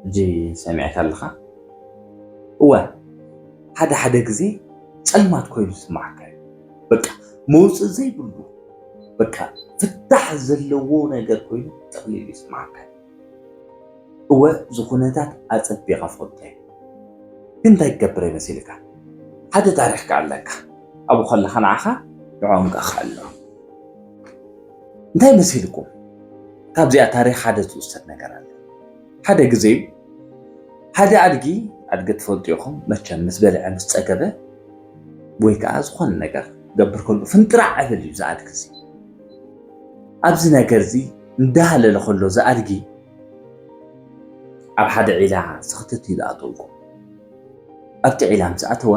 ሕጂ ሰሚዕካ ኣለኻ? እወ፣ ሓደ ሓደ ግዜ ጸልማት ኮይኑ ይስምዓካ እዩ። በቃ መውጽእ ዘይብሉ፣ በቃ ፍታሕ ዘለዎ ነገር ኮይኑ ጠቕሊሉ ይስምዓካ እዩ። እወ፣ እዚ ኩነታት ኣጸቢቐ እፈልጦ እየ። ግን እንታይ ክገብር መሲልካ? ሓደ ታሪኽ ከኣ ኣለካ። ኣብኡ ከለኻ ንዓኻ ንዕኦም ከኣ ክኣልዮም። እንታይ መሲልኩም? ካብዚኣ ታሪኽ ሓደ ዝውሰድ ነገር ኣሎ። ሓደ ግዜ ሓደ ኣድጊ፣ ኣድጊ ትፈልጡ ኢኹም መቸም፣ ምስ በልዐ ምስ ጸገበ ወይ ከኣ ዝኾነ ነገር ክገብር ከሎ ፍንጥራዕ ዕብል እዩ እዚ ኣድጊ እዚ። ኣብዚ ነገር እዚ እንዳሃለለ ከሎ እዚ ኣድጊ ኣብ ሓደ ዒላ ስኽትት ኢሉ ኣተውኩም። ኣብቲ ዒላ ምስ ኣተወ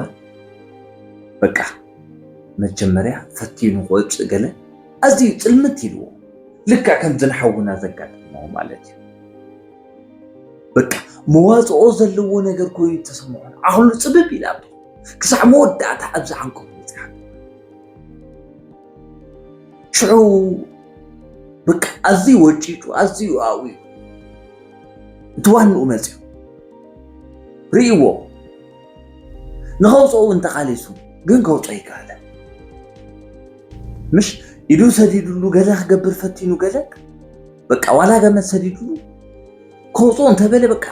በቃ መጀመርያ ፈቲኑ ክወፅእ ገለ ኣዝዩ ጽልምት ኢልዎ፣ ልክዕ ከምዚ ንሓውና ዘጋጠሞ ማለት እዩ። በቃ መዋፅኦ ዘለዎ ነገር ኮይኑ ተሰምዖን ዓቕሉ ጽብብ ኢላ ክሳዕ መወዳእታ ኣብዚ ዓንቀሩ በፂሓ። ሽዑ በቃ ኣዝዩ ወጪጡ ኣዝዩ ኣእውዩ እቲ ዋንኡ መፅዩ ርእይዎ። ንኸውፅኦ እውን ተቓሊሱ ግን ከውፅኦ ኣይከኣለ። ምሽ ኢዱ ሰዲዱሉ ገለ ክገብር ፈቲኑ ገለ በቃ ዋላ ገመድ ሰዲዱሉ ከውፅኦ እንተበለ በቃ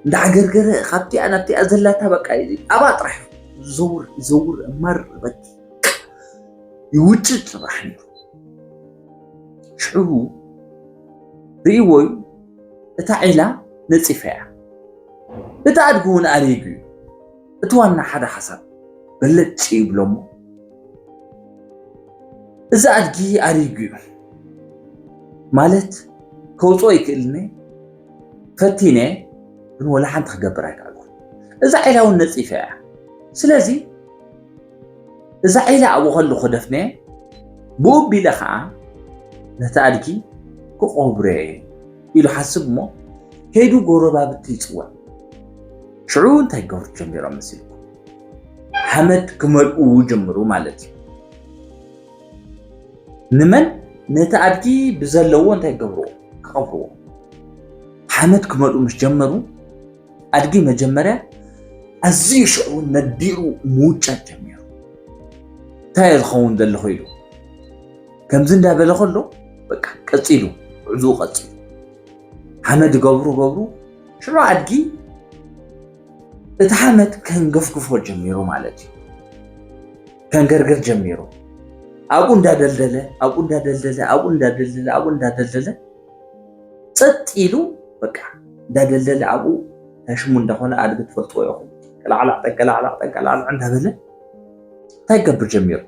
እንዳዓገርገረ ካብቲኣ ናብቲኣ ዘላታ በቃ ኣባ ጥራሕ ይዘውር ይዘውር እማር በቃ ይውጭጥ ጥራሕ ነይሩ። ሽዑ ርእይዎ እዩ እታ ዒላ ነፂፋ እያ። እቲ ኣድጊ እውን ኣሪጉ እዩ። እቲ ዋና ሓደ ሓሳብ በለጭ ይብሎ እሞ እዚ ኣድጊ ኣሪጉ እዩ ማለት ከውፅኦ ይክእልኒ ፈቲነ ግን ወላ ሓንቲ ክገብር ኣይከኣልኩ። እዛ ዒላ እውን ነፂፈ እያ። ስለዚ እዛ ዒላ ኣብኡ ከለኹ ደፍነ ብኡ ቢለ ከዓ ነቲ ኣድጊ ክቆብረ ኢሉ ሓስብ እሞ ከይዱ ጎረባብቲ ይፅውዕ። ሽዑ እንታይ ክገብሩ ጀሚሮም መሲልኩም? ሓመድ ክመልኡ ጀምሩ ማለት እዩ። ንመን? ነቲ ኣድጊ ብዘለዎ እንታይ ገብርዎ? ክቐብርዎ። ሓመድ ክመልኡ ምስ ጀመሩ ኣድጊ መጀመርያ ኣዝዩ ሽዑ ነዲሩ ምውጫት ጀሚሩ። እንታይ እየ ዝኸውን ዘለኹ ኢሉ ከምዚ እንዳበለ ከሎ በቃ ቀፂሉ ጉዕዝኡ ቀፂሉ ሓመድ ገብሩ ገብሩ ሽዑ ኣድጊ እቲ ሓመድ ከንገፍግፎ ጀሚሩ ማለት እዩ። ከንገርግር ጀሚሩ ኣብኡ እንዳደልደለ ኣብኡ እንዳደልደለ ኣብኡ እንዳደልደለ ኣብኡ እንዳደልደለ ጸጥ ኢሉ በቃ እንዳደልደለ ኣብኡ እንታይ ሽሙ እንዳኾነ ኣድጊ ትፈልጥዎ ኢኹም። ቀላዕላዕ ጠንቀላዕላዕ ጠንቀላዕላዕ እንዳበለ እንታይ ገብር ጀሚሩ?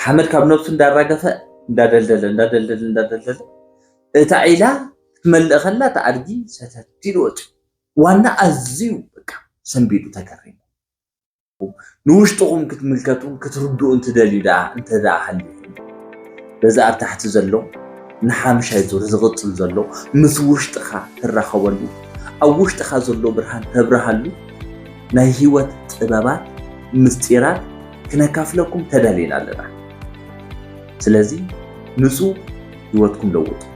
ሓመድ ካብ ነብሱ እንዳራገፈ እንዳደልደለ እንዳደልደለ እንዳደልደለ እታ ዒላ ክትመልእ ከላ እቲ ኣድጊ ሰተት ኢሉ ወፂኡ። ዋና ኣዝዩ በቃ ሰንቢዱ ተገሪሙ። ንውሽጥኹም ክትምልከቱን ክትርድኡን ትደልዩ ደኣ እንተ ደኣ ሃሊኹም በዚ ኣብ ታሕቲ ዘሎ ንሓምሻይ ዙር ዝቕጽል ዘሎ ምስ ውሽጥኻ ትራኸበሉ ኣብ ውሽጥኻ ዘሎ ብርሃን ተብርሃሉ ናይ ህይወት ጥበባት ምስጢራት ክነካፍለኩም ተዳሊና ኣለና። ስለዚ ምጹ ህይወትኩም ለውጡ።